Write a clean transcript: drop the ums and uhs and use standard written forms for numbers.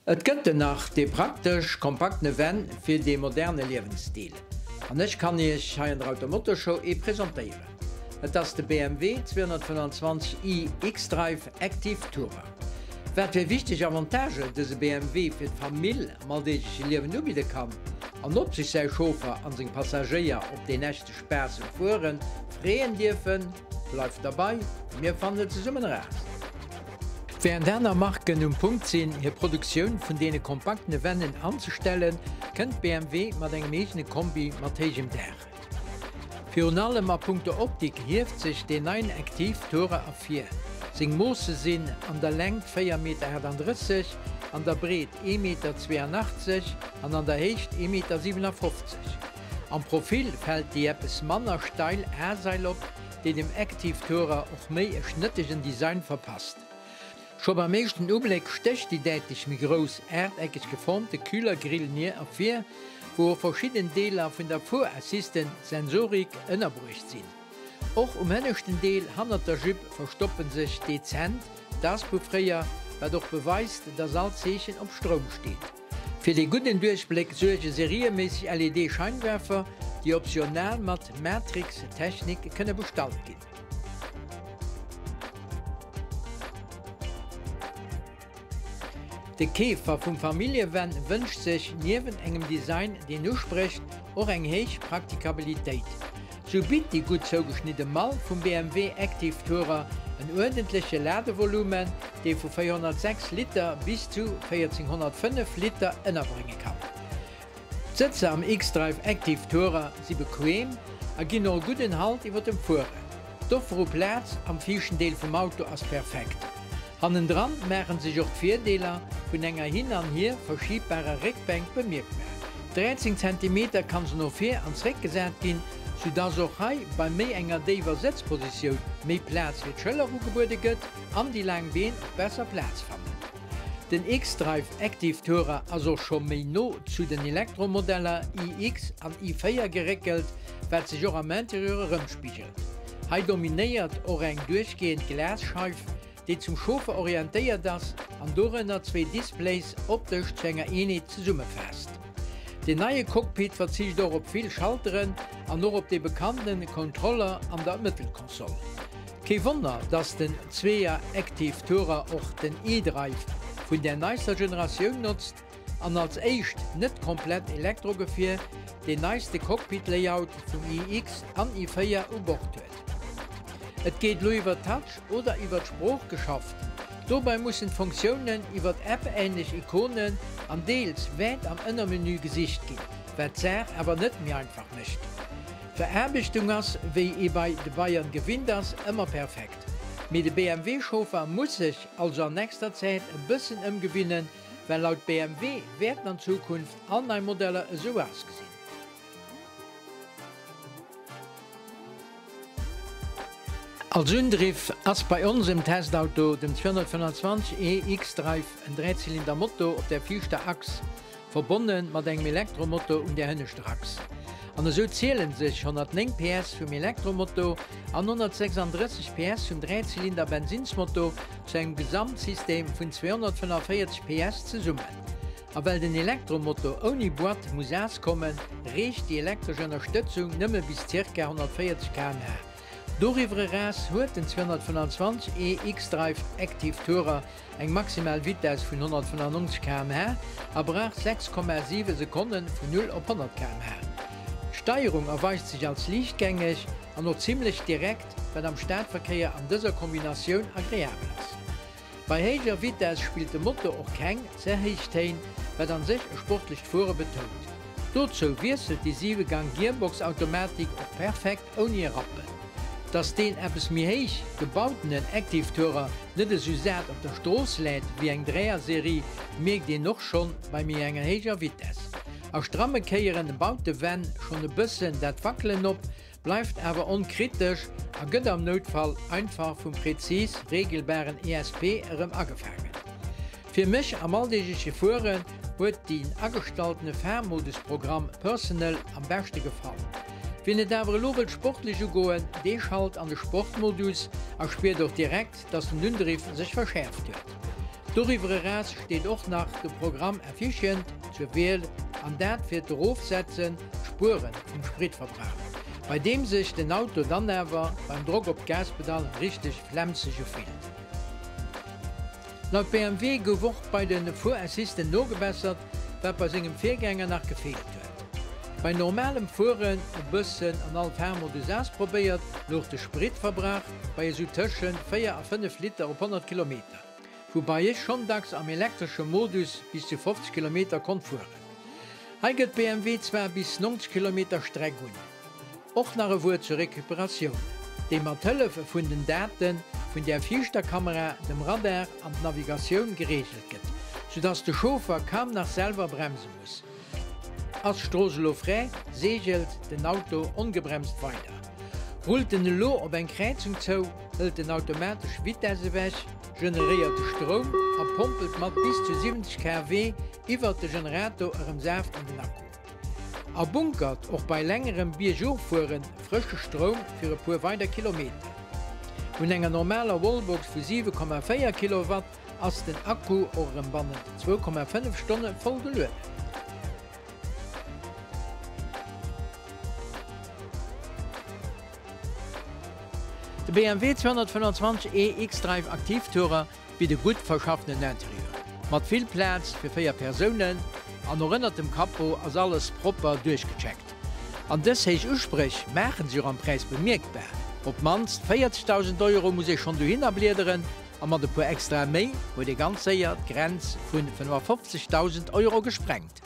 Et gëtt en nach, dee praktesch, kompaktene Van fir dee moderne Liewensstil. An ech kann iech hei an der Automoto-Show ee presentéieren. Et ass de BMW 225 i xDrive Active Tourer. Wat fir wichteg Avantagë dëse BMW fir d'Famill am alldeegleche Liewen ubidde kann an ob sech säi Chauffer an seng Passagéier op deen echte Spaass um Fuere freeën dierfen, bleift derbei, mir fannen et zesummen eraus. Wärend aner Marken um Punkt sinn, hir Produktioun vun deene kompaktene Vennen anzestellen, kënnt BMW mat engem eegene Kombi mat héijem Daach. Virun allem a punkto Optik hieft sech deen neien Active Tourer ervir. Seng Moosse sinn an der Längt 4 Meter 38, an der Breet 1 Meter 82 an an der Héicht 1 Meter 57. Am Profil fält déi eppes manner steil A-Sail op, déi dem Active Tourer och méi e schnëttegen Design verpasst. Scho beim éischten Ubléck stécht déi däitlech méi grouss, aachteckeg geformte Kühlergrill nier ervir, wou och verschidden Deeler vun der Fuerassisten-Sensorik ënnerbruecht sinn. Och um hënneschten Deel hannert der Jupe verstoppe sech dezent d'Auspuffréier, wat och beweist, dass all Zeechen op Stroum steet. Fir dee gudden Duerchbléck suerge serieméisseg LED-Scheinwerfer, déi optional mat Matrix-Technik kënne bestallt ginn. De Keefer vum Familljevan wënscht sech niewent engem Design, deen usprécht, och eng héich Praktikabilitéit. Sou bitt déi gutt zougeschnidde Mall vum BMW Active Tourer en uerdentleche Ladevolumen, dee vu 406 Liter bis zu 1405 Liter ënnerbrénge kann. D'Sëtzer am xDrive Active Tourer si bequeem a ginn och e gudden Halt iwwer dem Fueren. D'Offer u Plaz am viischten Deel vum Auto ass perfekt. Hannendran maachen sech och d'Virdeeler vun enger hin an hier verschibbarer Réckbänk bemierkbar. 13 Zentimeter kann se no vir an zréck gesat ginn, sou dass och hei bei méi enger déiwer Sëtzpositioun méi Plaz fir d'Schëller ugebuede gëtt an déi laang Been och besser Plaz fannen. Den xDrive Active Tourer ass och scho méi no zu den Elektromodeller iX an i4 geréckelt, wat sech och am Interieur erëmspigelt. Hei dominéiert och eng duerchgehend Glasscheif, déi zum Chauffer orientéiert ass an dorënner zwéi Displays optesch zu enger Eenheet zesummefaasst. Den neie Cockpit verzicht och op vill Schalteren an och op dee bekannten Controller an der Mëttelkonsol. Kee Wonner, dass den Zweeër Active Tourer och den eDrive vun der neister Generatioun notzt an als éischt net komplett Elektrogefier deen neiste Cockpit-Layout vum iX an i4 u Bord huet. Et geet elo iwwer Touch oder iwwer d'Sprooch geschafft. Dobäi mussen d'Fonctiounen iwwer App-änlech Ikonen an deels wäit am Ënnermenü gesicht ginn, wat d'Saach awer net méi einfach mécht. D'Veraarbechtung ass, wéi ee bei de Bayern gewinnt ass, ëmmer perfekt. Mee de BMW-Chauffer muss sech also an nächster Zäit e bëssen ëmgewinnen, well laut BMW wäerten an Zukunft all nei Modeller esou ausgesinn. Als Undriff ass bei onsem Testauto, dem 225 e xDrive, en Dräizylinder-Motor op der viischter Achs, verbonne mat engem Elektromotor un der hënneschter Achs. An esou ziele sech 109 PS vum Elektromotor an 136 PS vum Dräizylinder-Bensinnsmotor zu engem Gesamtsystem vun 245 PS zesummen. A well den Elektromotor ouni Boîte muss auskommen, reecht déi elektresch Ënnerstëtzung nëmme bis ca. 140 km/h. Doriwwer eraus huet den 225 e xDrive Active Tourer eng maximal Vitess vun 195 km/h a brauch 6,7 Sekonne vun 0 op 100 km/h. D'Steierung erweist sech als liichtgängeg an och zimmlech direkt, wat am Stadverkéier an dëser Kombinatioun agreabel ass. Bei héijer Vitess spillt de Motor och keng ze héich Téin, wat an sech e sportlecht Fuere betount. Dozou wiesselt déi 7 Gang Gearbox-Automatik och perfekt ouni e Rappen. Dass deen eppes méi héich gebautenen Active Tourer net esou sat op der Strooss läit wéi eng Dräier-Serie, mierkt een och schonn bei méi enger héijer Vitess. A stramme Kéieren baut de Van schonn e bëssen dat Wackelen op, bleift awer onkritesch a gëtt am Noutfall einfach vum präzis regelbaren ESP erëm agefaangen. Fir mech am alldeegleche Fueren huet deen agestaltene Fahrmodusprogramm Personal am beschte gefall. Wien et awer elo wëllt sportlech ugoen, dee schalt an de Sportmodus a spiert och direkt, dass den Undriff sech verschäerft huet. Doriwwer eraus steet och nach de Programm Efficient zur Wiel an dat fir d'Erofsetzen, d'Spuere vum Spritverbrauch, bei deem sech den Auto dann awer beim Drock op d'Gaspedall richteg flemseg ufillt. Laut BMW gouf och bei de Fuerassisten nogebessert, wat bei sengem Virgänger nach gefeelt huet. Bei normalem Fueren, e bëssen an all Fahrmodus ausprobéiert, louch de Spritverbrauch bei esou tëschent 4 a 5 Liter op 100 Kilometer, woubai ech schonn dacks am elektresche Modus bis zu 50 Kilometer konnt fueren. Hei gëtt BMW zwar bis 90 Kilometer Streck un. Och nach e Wuert zur Recuperatioun, déi mat Hëllef vun den Date vun der viischter Kamera, dem Radar an d'Navigatioun gereegelt gëtt, soudass de Chauffer kaum nach selwer bremse muss. Ass d'Strooss elo fräi, seegelt den Auto ongebremst weider. Rullt en elo op eng Kräizung zou, hëlt en automatesch Vitess ewech, generéiert de Stroum a pompelt mat bis zu 70 kW iwwert de Generator erëm Saaft an den Akku. A bunkert och bei längerem Biergoffuere frësche Stroum fir e puer weider Kilometer. Un enger normaler Wallbox vu 7,4 Kilowatt ass den Akku och erëm bannent 2,5 Stonne voll gelueden. De BMW 225 e xDrive Aktivtourer bitt e gutt verschaffenen Interieur, mat vill Plaz fir 4 Persounen an och ënnert dem Capot ass alles propper duerchgecheckt. An dës héich Uspréch maachen sech och am Präis bemierkbar, op d'mannst 40.000 Euro muss ee schonn dohinner bliederen a mat e puer Extrae méi huet ee ganz séier d'Grenz vu 55.000 Euro gesprengt.